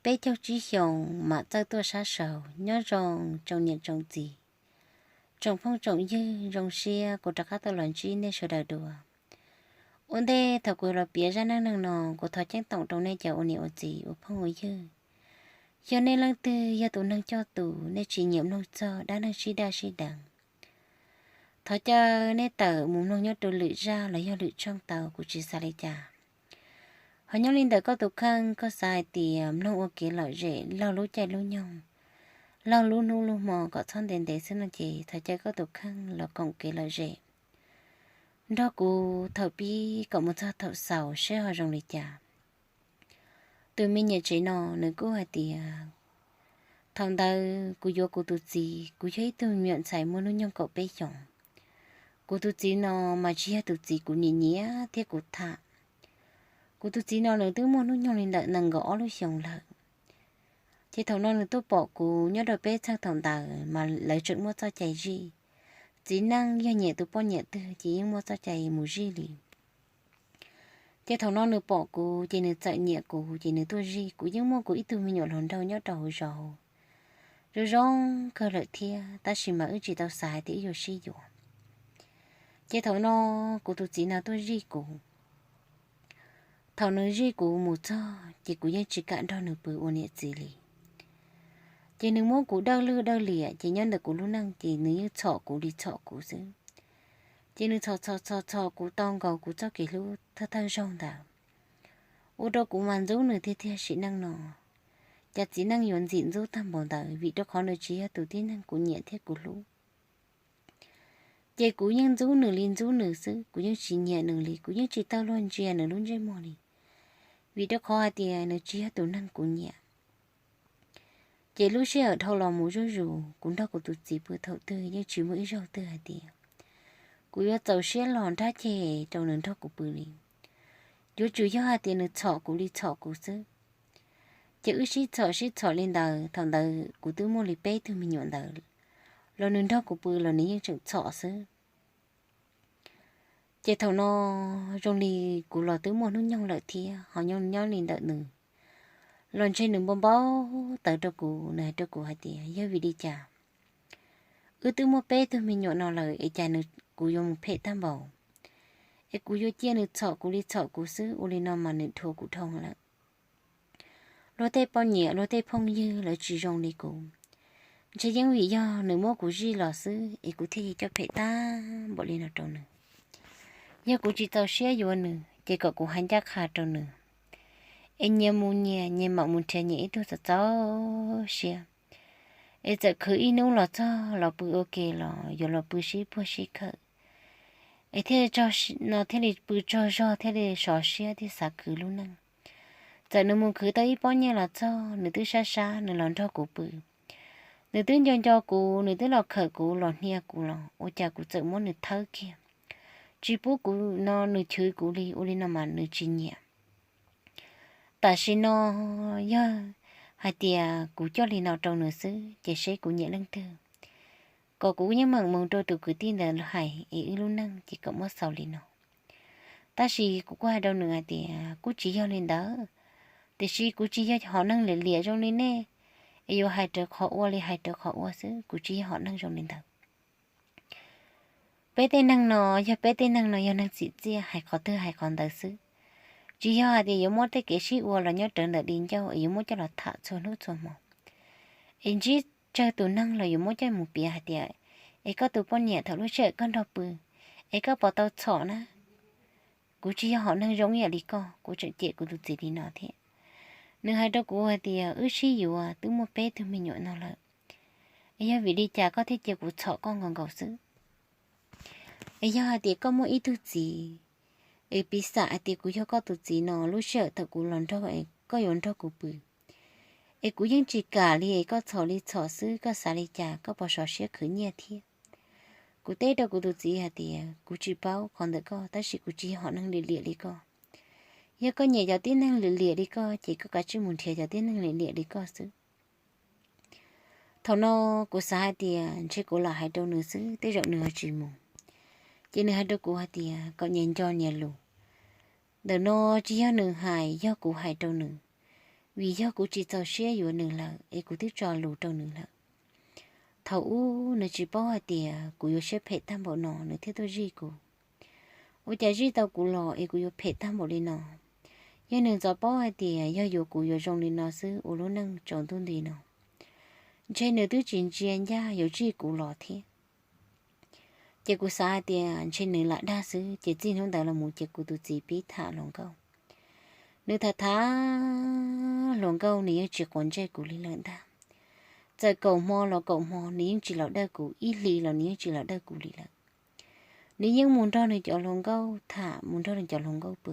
Peb caug tsib xyoos mam txawj tuaj sab saud. Nyob zoo tsoom niam tsoom txiv, tsoom phooj tsoom ywg, zoo siab kuv rov qab tau los ntsib nej sawv daws dua. Ua ntej thaum kuv los piav zaj neej neeg no, kuv thov ceeb toom rau nej cov ua niam ua txiv ua phooj ua ywg. Yog nej leej twg yog tus neeg coj tus, nej tsis nyiam mloog txog dab neeg sib daj sib deev, thov caw nej tawm mus mloog nyob rau lwm zaj los yog lwm tshooj tau, kuv tsis xav li cas. Ho nyob li ntawm koj tus kheej, koj xav hais tias mloog ua kev lom zem laug lub caij lub nyoog, laug lub hnub lub hmo kom txhob ntev ntev xwb no ces thov caw koj tus kheej los koom kev lom zem nrog kuv thaum pib kom mus txog thaum xaus seb ho zoo li cas. Tus me niam tsev no nws kuj hais tias, thaum ntawd kuv yuav kuv tus txiv, kuv yog ib tug me nyuam ntxhais muaj hnub nyoog kaum peb xyoos. Kuv tus txiv no mas tsis yog tus txiv kuv nyiam nyiam thiab kuv tham. Kuv tus txiv no nws twb muaj hnub nyoog li ntawm nees nkaum ob lub xyoos lawm. Ces thaum no nws tuaj pom kuv nyob rau peb txheej thaum ntawd mas lawv tseem muaj txoj cai zij. Txiv neej yog nyiam tus poj niam twg ces yeej muaj txoj cai mus zij li. Ces thaum no nws pom kuv ces nws txawm nyiam kuv ces nws tuaj zij. Kuv yeej muaj kuv ib tug me nyuam hluas nraug nyob rau hauv zos zoo zoo kawg lawm thiab, tab sis mas wb tsis tau xav hais tias wb yuav sib yuav. Ces thaum no kuv tus txiv no tuaj zij kuv. Thaum nws zij kuv mus txog ces kuv yeej tsis kam nrog nws pw ua niam txiv li. Ces nws muab kuv dawj lwj dawj liam, ces nyob ntawm kuv lub neej ces nws yeej txhom kuv li txhom kuv xwb. Ces nws txhom txhom txhom txhom kuv tau nkaus kuv txoj kev hlub thawj thawj zaug ntawd, ua rau kuv mas ntxub nws tiag tiag sim neej no. Cov txiv neej yuav ntxim ntxub tag npaum ntawd vim rau qhov nws tsis yog tus tib neeg kuv nyiam thiab kuv hlub. Ces kuv yeej ntxub nws li ntxub nws xwb, kuv yeej tsis nyiam nws li, kuv yeej tsis tau luag ntsia nws lub ntsej muag li, vim rau qhov hais tias nws tsis yog tus neeg kuv nyiam. Ces lub sij hawm dhau los mus zuj zus, kuv nrog kuv tus txiv pw thaum twg yeej tsis muaj ib zaug twg hais tias kuv yuav txaus siab los nrab ceg rau nws nrog kuv pw li. Yuav tsum yog hais tias nws txhom kuv li txhom kuv xwb. Ces wb sib txhom sib txhom li ntawd, thaum ntawd kuv twb muaj li peb tug me nyuam ntawd los nws nrog kuv pw los nws yeej tseem txhom xwb. Ces thaum no zoo li kuv los twb muaj hnub nyoog lawm thiab ho nyob nyob li ntawm nws los ntshe nws npau npau taws rau kuv, nws hais rau kuv hais tias yog vim li cas wb twb muaj peb tug me nyuam no lawm es cas nws, kuv yuav mus phem tag npaum, es kuv yuav cia nws txhom kuv li txhom kuv xwb, ua li no mas nws dhuav kuv dhau lawm. Luag tej poj niam luag tej phooj ywg lawv tsis zoo li kuv, ntshe yeej vim yog nws muab kuv zij los xwb es kuv thiaj li coj phem tag npaum li no rau nws. Yog kuv tsis txaus siab yuav nws ces kom kuv hais ncaj qha rau nws, es nyias mus nyias, nyias mam mus nrhiav nyias ib tug txaus txaus siab. Es txawm khwv ib hnub los txog los pw ua ke los yuav los pw sib puag sib khawm, es thiaj no thiaj li pw tsaug zog thiaj li sov siab thiaj xav khwv lub neej. Txawm nws mus khwv tau ib pob nyiaj los txog, nws twb sab sab nws los nrog kuv pw. Nws twb nco nco kuv, nws twb los khawm kuv los hnia kuv los ua cas kuv txawm muab nws thawb kiag, tsis pub kuv no nws chwv kuv li, ua li no mas nws tsis nyiam. Tam sim no yog hais tias kuv coj li no rau nws xwb ces seb kuv nyiam leej twg, kom kuv yeej meem mus rau tus kwv tij ntawd hais es wb lub neej ces kom muab xaus li no. Tab sis kuv kuj hais rau nws hais tias kuj tsis yog li ntawd, tiam sis kuv tsis yog hom neeg liam liam zoo li nej, es yuav hais rawv qhov ua li hais rawv qhov ua xwb, kuv tsis yog hom neeg zoo li ntawd. Peb tej neeg no yog peb tej neeg no yog neeg txim txiaj, hais qhov twg hais qhov ntawd xwb. Tsis yog hais tias yuav muab tej kev sib ua los nyob rawv ntawm di ncauj es yuav muab coj los tham txhua hnub txhua hmo, es ntsib tsawg tus neeg los yuav muab coj mus piav hais tias, es koj tus poj niam thaum lub sij hawm koj nrog pw, es koj puas tau txhom na. Kuv tsis yog hom neeg zoo ib yam li koj, kuv tseem cem kuv tus txiv li no thiab. Nws hais rau kuv hais tias wb sib yuav twb muaj peb tug me nyuam no lawm, es yog vim li cas koj thiaj cia kuv txhom koj nkaus nkaus xwb? Es yog hais tias koj muaj ib tug txiv, es piv xam hais tias kuv yog koj tus txiv no, lub sij hawm thaum kuv los nrog es koj yuav nrog kuv pw, es kuv yeej tsis kam li es koj txhom li txhom xwb, koj xav li cas, koj puas sov siab khwv nyiaj thiab? Kuv teb rau kuv tus txiv hais tias kuv tsis paub qhov ntawm koj, tab sis kuv tsis yog hom neeg liam liam li koj. Yog koj nyiam cov tib neeg liam liam li koj ces koj kav tsij mus nrhiav cov tib neeg liam liam li koj xwb. Thaum no kuv xav hais tias ntshe kuv lam hais rau nws xwb, tej zaum nws ho tsis mus. Ces nws hais rau kuv hais tias kom nyias nco nyias lus. Ntawm no tsis yog nws hais, yog kuv hais rau nws. vim yog kuv tsis txaus siab yuav nws lawm es kuv twb tso lus rau nws lawm. Thaum ub nws tsis paub hais tias kuv yuav siab phem tag npaum no nws thiaj tuaj zij kuv. Ua cas zij tau kuv los es kuv yuav phem tag npaum li no? Yog nws ntxov paub hais tias yog yuav kuv yuav zoo li no xwb ua lub neej tsaus ntuj nti no, ntshe nws twb tsis ntsia ncaj yuav zij kuv los thiab. Ces kuv xav hais tias ntshe nws lam dag xwb, ces txij hnub ntawd los mus ces kuv tus txiv pib tham hluas nkauj. Nws tham tham hluas nkauj nws yeej tsis quav ntsej kuv li lawm ntag. Txawm kaum hmo los kaum hmo nws yeej tsis los dawj kuv, ib hlis los nws yeej tsis los dawj kuv li lawm. Nws yeej mus nrog nws cov hluas nkauj tham, mus nrog nws cov hluas nkauj pw.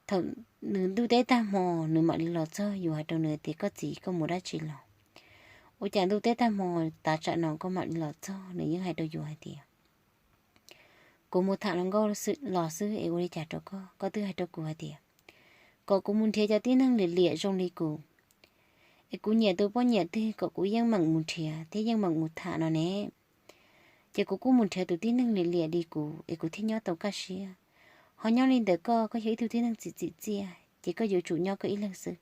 Thaum nws ntuj teb tag hmo nws mam li los txog, yus hais rau nws tias koj txiv, koj mus dab tsi los? Ua cas ntuj teb tag hmo tav tsam no koj mam li los txog? Nws yeej hais rau yus hais tias kuv mus tham hluas nkauj los xwb es ua li cas rau koj? Koj twb hais rau kuv hais tias kom kuv mus nrhiav cov tib neeg liam liam zoo li kuv, es kuv nyiam tus poj niam twg kom kuv yeej meem mus nrhiav thiab yeej meem mus tham no ne. Ces kuv kuj mus nrhiav tus tib neeg liam liam li kuv es kuv thiaj nyob tau kaj siab. Ho nyob li ntawm koj, koj yog ib tug tib neeg txim txim txiaj ces koj yuav tsum nyob koj ib leeg xwb.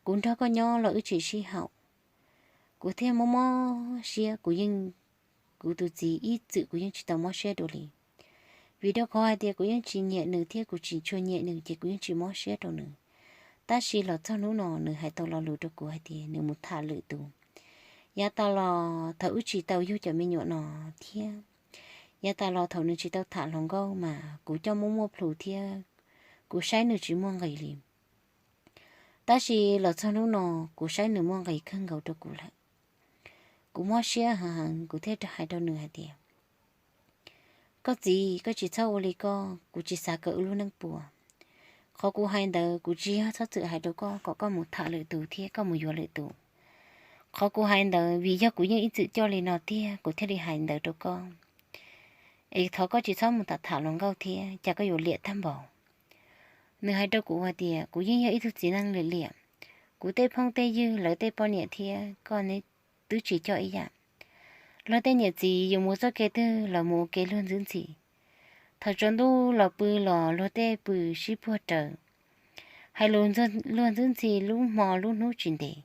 Kuv nrog koj nyob los wb tsis sib haum, kuv thiaj mob mob siab. Kuv yeej, kuv tus txiv ib txwm kuv yeej tsis tau mob siab dua li, vim rau qhov hais tias kuv yeej tsis nyiam nws thiab kuv tsis tshua nyiam nws ces kuv yeej tsis mob siab rau nws. Tab sis los txog hnub no nws hais tau lo lus rau kuv hais tias nws mus tham lwm tus. Yav tas los thaum wb tsis tau yug cov me nyuam no thiab yav tas los thaum nws tsis tau tham hluas nkauj mas kuv coj muaj muaj plhus thiab kuv saib nws tsis muaj nqis li. Tab sis los txog hnub no kuv saib nws muaj nqis kawg nkaus rau kuv lawm. Kuv mob siab heev heev, kuv thiaj hais rau nws hais tias koj txiv, koj tsis txhob ua li koj, kuv tsis xav kom wb lub neej puas. Qhov kuv hais ntawd kuv tsis yog txhob txwm hais rau koj kom koj mus tham lwm tus thiab koj mus yuav lwm tus. Qhov kuv hais ntawd vim yog kuv yeej ib txwm coj li no tiag kuv thiaj li hais ntawd rau koj. Es thov koj tsis txhob mus tham tham hluas nkauj thiab, cas koj yuav liam tag npaum. Nws hais rau kuv hais tias kuv yeej yog ib tug txiv neej liam liam, kuv tej phooj tej ywg lawv tej poj niam thiab koj ne twb tsis coj ib yam. Luag tej niam txiv yuav mus txoj kev twg los mus ua ke luag ntxwb ntxhi. Thaum tsaus ntuj los pw los luag tej pw sib puag raws, hais lus luag ntxwb ntxhi lub hmo lub hnub tsis ntev.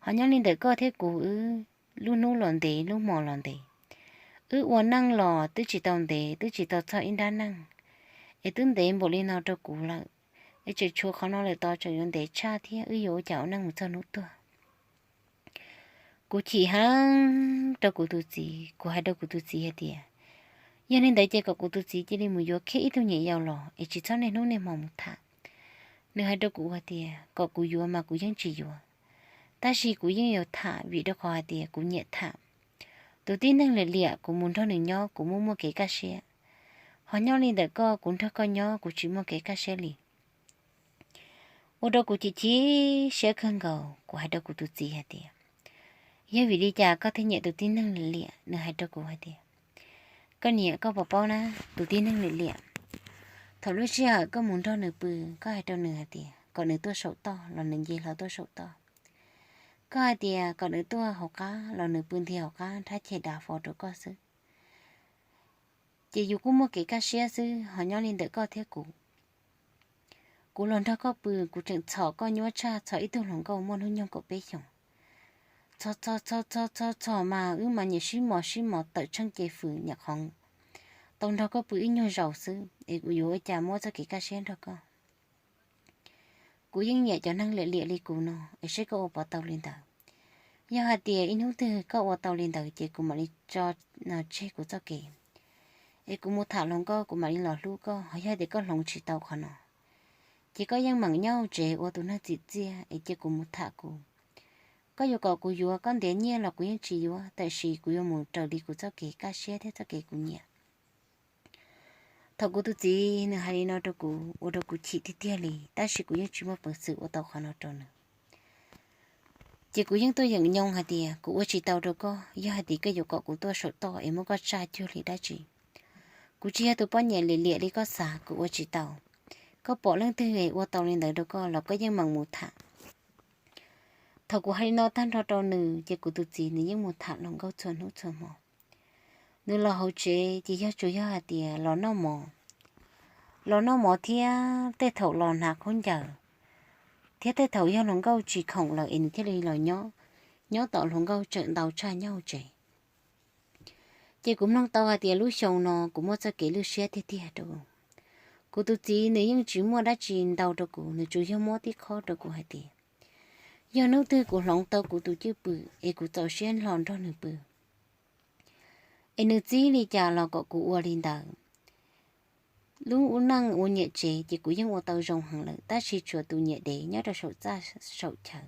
Ho nyob li ntawm koj thiab kuv wb lub hnub los ntev lub hmo los ntev. Wb ua neej los twb tsis tau ntev, twb tsis tau txog ib nrab neej, es twb ntev npaum li no rau kuv lawm, es tseem tshuav qhov no lawm tos tseem yuav ntev tshaj thiab wb yuav ua cas ua neej mus txog hnub tuag. Kuv chim heev rau kuv tus txiv, kuv hais rau kuv tus txiv hais tias yog li ntawd ces kom kuv tus txiv cia li mus yuav kiag ib tug niam yau los es tsis txhob niaj hnub niaj hmo mus tham. Nws hais rau kuv hais tias kom kuv yuav mas kuv yeej tsis yuav, tab sis kuv yeej yuav tham vim rau qhov hais tias kuv nyiam tham. Tus tib neeg liam liam kuv mus nrog nws nyob kuv muaj muaj kev kaj siab, ho nyob li ntawm koj kuv nrog koj nyob kuv tsis muaj kev kaj siab li. Ua rau kuv chim chim siab kawg nkaus, kuv hais rau kuv tus txiv hais tias yog vim li cas koj thiaj nyiam tus tib neeg liam liam? Nws hais rau kuv hais tias koj niam, koj puas paub na, tus tib neeg liam liam, thaum lub sij hawm koj mus nrog nws pw, koj hais rau nws hais tias kom nws tuaj saum toj los nws nce hlo tuaj saum toj. Koj hais tias kom nws tuaj hauv qab los nws pw nti hauv qab nrhab ceg dav fo rau koj xwb. Ces yus kuj muaj kev kaj siab xwb, ho nyob li ntawm koj thiab kuv, kuv los nrog koj pw kuv tseem txhom koj nyuaj tshaj txhom ib tug hluas nkauj muaj hnub nyoog kaum peb xyoos. Txhom txhom txhom txhom txhom txhom mas wb mas nyiam sib mos sib mos tawm tsheej ces fwm nyuam qhuav tau nrog koj pw ib nyuag zaus xwb es kuv yuav ua cas muaj txoj kev kaj siab nrog koj. Kuv yeej nyiam cov neeg liam liam li kuv no es seb koj ua puas tau li ntawd. Yog hais tias ib hnub twg koj ua tau li ntawd ces kuv mam li tso tseg kuv txoj kev es kuv mus tham hluas nkauj, kuv mam li los hlub koj. Ho yog tias koj hloov tsis tau qhov no ces koj yeej meem nyob tsev ua tus neeg txim txiaj es cia kuv mus tham kuv. Koj yuav kom kuv yuav koj ntiav nyiaj los kuv yeej tsis yuav, tab sis kuv yuav mus raws li kuv txoj kev kaj siab thiab txoj kev kuv nyiam. Thaum kuv tus txiv nws hais li no rau kuv ua rau kuv chim tiag tiag li, tab sis kuv yeej tsis muaj peev xwm ua tau qhov no rau nws. Ces kuv yeej tuaj yeem nyoo hais tias kuv ua tsis tau rau koj, yog hais tias koj yuav kom kuv tuaj saum toj es muab koj tsaj cuag li dab tsi. Kuv tsis yog tus poj niam liam liam li koj xav, kuv ua tsis tau. Koj pom leej twg ua tau li ntawd rau koj los koj yeej meem mus tham. Thaum kuv hais li no tag nrho rau nws ces kuv tus txiv nws yeej mus tham hluas nkauj txhua hnub txhua hmo. Nws los hauv tsev ces yog tsuas yog hais tias los noj mov, los noj mov thiab tej thaum los hnav khaub ncaws, thiab tej thaum yog hluas nkauj tsis khoom lawm es nws thiaj li los nyob, nyob tom hluas nkauj tseem ntau tshaj nyob hauv tsev. Ces kuv mloog tau hais tias lub xyoo no kuv muaj txoj kev lwj siab tiag tiag rau kuv. Kuv tus txiv nws yeej tsis muaj dab tsi ntau rau kuv, nws tsuas yog muab tib qho rau kuv hais tias yog hnub twg kuv hloov tau kuv tus cwj pwm es kuv txaus siab hlo nrog nws pw, es nws txib li cas los kom kuv ua li ntawd. Lub neej ua niam tsev ces kuv yeej ua tau zoo heev lawm, tab sis tshuav tus niam dev nyob rau saum txaj saum chaw,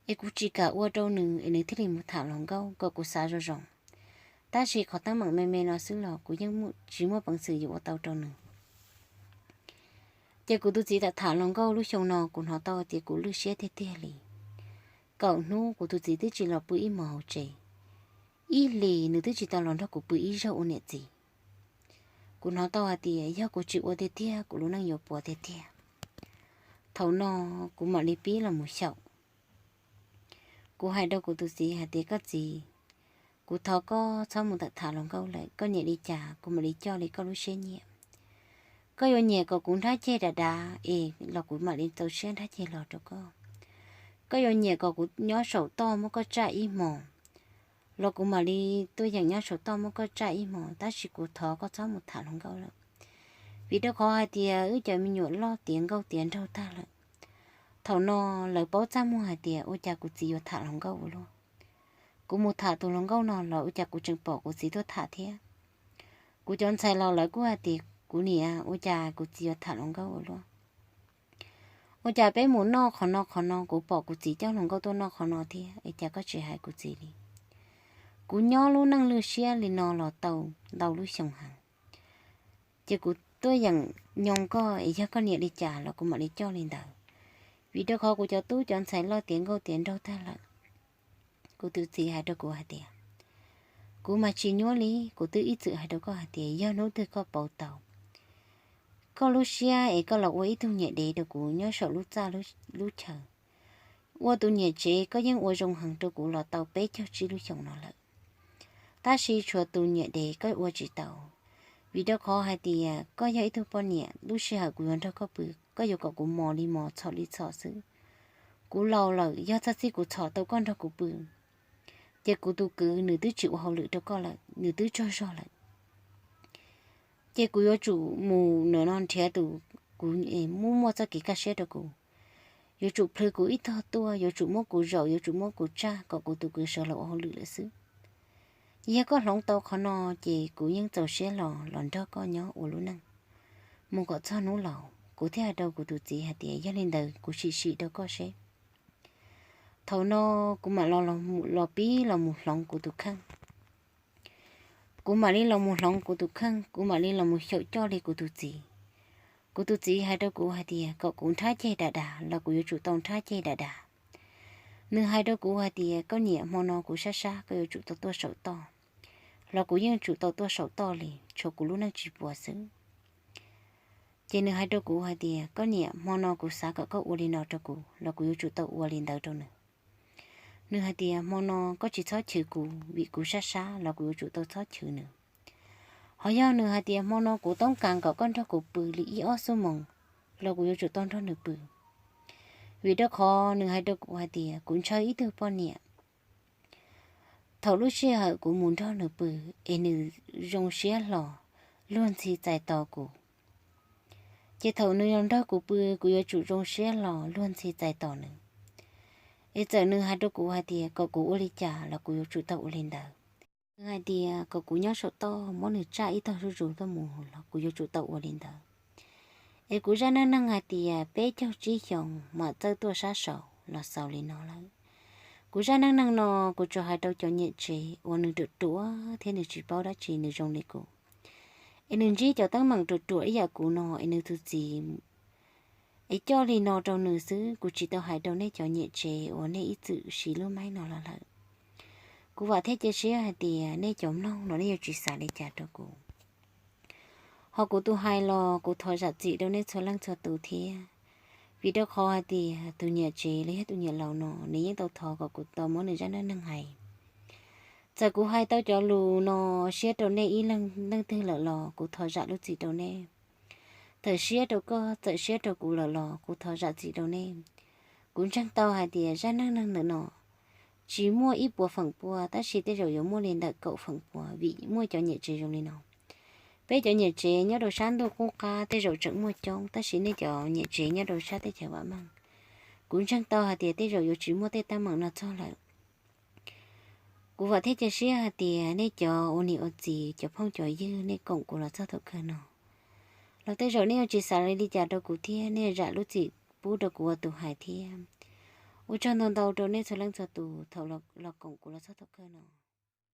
es kuv tsis kam ua rau nws es nws thiaj li mus tham hluas nkauj kom kuv xav zoo zoo. Tab sis qhov teeb meem me me no xwb los kuv yeej tsis muaj peev xwm yuav ua tau rau nws. Ces kuv tus txiv tham tham hluas nkauj lub xyoo no kuv hnov tau tias kuv lwj siab tiag tiag li. Kaum hnub kuv tus txiv twb tsis los pw ib hmos hauv tsev, ib hlis nws twb tsis tau los nrog kuv pw ib zaug ua niam txiv. Kuv hnov tau hais tias yog kuv tsis ua tiag tiag kuv lub neej yuav puas tiag tiag. Thaum no kuv mam li pib los mus xyaum. Kuv hais rau kuv tus txiv hais tias koj txiv, kuv thov koj txhob mus tham tham hluas nkauj lawm, koj nyiam li cas kuv mam li coj li koj lub siab nyiam. Koj yuav nyiam kom kuv nrhab ceg dav dav es los kuv mam li txaus siab nrhab ceg los rau koj. Koj yuav nyiam kom kuv nyob saum toj muab koj tsaj ib hmos los kuv mam li tuaj yeem nyob saum toj muab koj tsaj ib hmos, tab sis kuv thov koj txhob mus tham hluas nkauj lawm. Vim rau qhov hais tias wb cov me nyuam loj tiav nkauj tiav nraug tag lawm. Thaum no lawv paub txaj muag hais tias ua cas kuv txiv yuav tham hluas nkauj ua luaj. Kuv mus tham tus hluas nkauj no los ua cas kuv tseem pom kuv txiv tuaj tham thiab. Kuv cov ntxhais los lawv kuj hais tias kuv niam, ua cas kuv txiv yuav tham hluas nkauj ua luaj. Ua cas peb mus noj qhov no qhov no kuv pom kuv txiv coj hluas nkauj tuaj noj qhov no thiab es cas koj tsis hais kuv txiv li. Kuv nyob lub neej lwj siab li no los tau ntau lub xyoo heev. Ces kuv tuaj yeem nyoo koj es yog koj nyiam li cas los kuv mam li coj li ntawd. Vim rau qhov kuv cov tub cov ntxhais loj tiav nkauj tiav nraug tag lawm. Kuv tus txiv hais rau kuv hais tias kuv mas tsis nyuaj li, kuv twb ib txwm hais rau koj hais tias yog hnub twg koj pauv tau koj lub siab es koj los ua ib tug niam dev rau kuv nyob saum lub txaj lub chaw, ua tus niam tsev koj yeej ua zoo heev rau kuv los tau peb caug tsib lub xyoos no lawm. Tab sis tshuav tus niam dev koj ua tsis tau, vim rau qhov hais tias koj yog ib tug poj niam, lub sij hawm kuv yuav nrog koj pw, koj yuav kom kuv mos li mos txhom li txhom xwb. Kuv laus lawm, yog txog txij kuv txhom tau koj nrog kuv pw, ces kuv tus kwv nws twb tsis ua hauj lwm rau koj lawm, nws twb tsaug zog lawm. Ces kuv yuav tsum mus nim no nrhiav tus kuv muaj muaj txoj kev kaj siab rau kuv. Yuav tsum plhws kuv ib tog tuaj, yuav tsum muab kuv zaum, yuav tsum muab kuv tsaj kom kuv tus kwv sawv los ua hauj lwm lawm xwb. Yog koj hloov tau qhov no, ces kuv yeej txaus siab los los nrog koj nyob ua lub neej mus kom txog hnub laus. Kuv thiaj hais rau kuv tus txiv hais tias yog li ntawd kuv sim sim rau koj seb. Thaum no kuv mam los pib los mus hloov kuv tus kheej. Kuv mam li los mus hloov kuv tus kheej, kuv mam li los mus xyaum coj li kuv tus txiv. Kuv tus txiv hais rau kuv hais tias kom kuv nrhab ceg dav dav los kuv yuav tsum tau nrhab ceg dav dav. Nws hais rau kuv hais tias koj niam, hmo no kuv sab sab koj yuav tsum tau tuaj saum toj, los kuv yeej tsum tau tuaj saum toj li, tshuav kuv lub neej tsis puas xwb. Ces nws hais rau kuv hais tias koj niam, hmo no kuv xav kom koj ua li no rau kuv los kuv yuav tsum tau ua li ntawd rau nws. Nws hais tias hmo no koj tsis txhob chwv kuv vim kuv sab sab los kuv yuav tsum tau txhob chwv nws. Ho yog nws hais tias hmo no kuv toob kas kom koj nrog kuv pw li ib ob xuab moos los kuv yuav tsum tau nrog nws pw. Vim rau qhov nws hais rau kuv hais tias kuv ntshaw ib tug poj niam, thaum lub sij hawm kuv mus nrog nws pw es nws zoo siab hlo luag ntxhi txais tos kuv, ces thaum nws los nrog kuv pw kuv yuav tsum zoo siab hlo luag ntxhi txais tos nws. Es txawm nws hais rau kuv hais tias kom kuv ua li cas los kuv yuav tsum tau ua li ntawd. Nws hais tias kom kuv nyob saum toj muab nws tsaj ib tog zuj zus tuaj mus los kuv yuav tsum tau ua li ntawd. Es kuv zaj neej neeg hais tias peb caug tsib xyoos mam txawj tuaj sab saud los xaus li no lawm. Kuv zaj neej neeg no kuv tsuas hais rau cov niam tsev uas nws ruam ruam thiab nws tsis paub dab tsi nws zoo li kuv, es nws ntsib cov teeb meem ruam ruam ib yam kuv no es nws tus txiv es coj li no rau nws xwb. Kuv tsis tau hais rau nej cov niam tsev uas nej ib txwm siv lub maib no los lawm. Kuv vam thiab cia siab hais tias nej cov mloog no nej yuav tsis xav li cas rau kuv. Ho kuv tus hais los kuv thov zam txim rau nej txhua leej txhua tus thiab, vim rau qhov hais tias tus niam tsev los yog tus niam laus no nws yeej tau thov kom kuv tau muab nws zaj neej neeg hais. Txawm kuv hais tau cov lus no siab rau nej ib leej leej twg lawm los kuv thov zam lub txim rau nej. Txawm siab rau koj, txawm siab rau kuv lawm los kuv thov zam txim rau nej. Kuv ntseeg tau hais tias zaj neeg neeg ntawm no tsis muaj ib puas feem pua, tab sis tej zaum yuav muaj li ntawm kaum feem pua vim muaj cov nyiam tsev zoo li no. Peb cov nyiam tsev nyob rau sab ntuj qub qab tej zaum tseem muaj coob, tab sis nej cov nyiam tsev nyob rau sab teb chaws vam meej, kuv ntseeg tau hais tias tej zaum yuav tsis muaj tej teeb meem no txog lawm. Kuv vam thiab cia siab hais tias nej cov ua niam ua txiv, cov phooj cov ywg, nej koom kuv los txog thaum kawg no los tej zaum nej yuav tsis xav li cas rau kuv thiab nej zam lub txim pub rau kuv ua tus hais thiab. Ua tsaug ntau ntau rau nej txhua leej txhua tus thaum los koom kuv los txog thaum kawg no.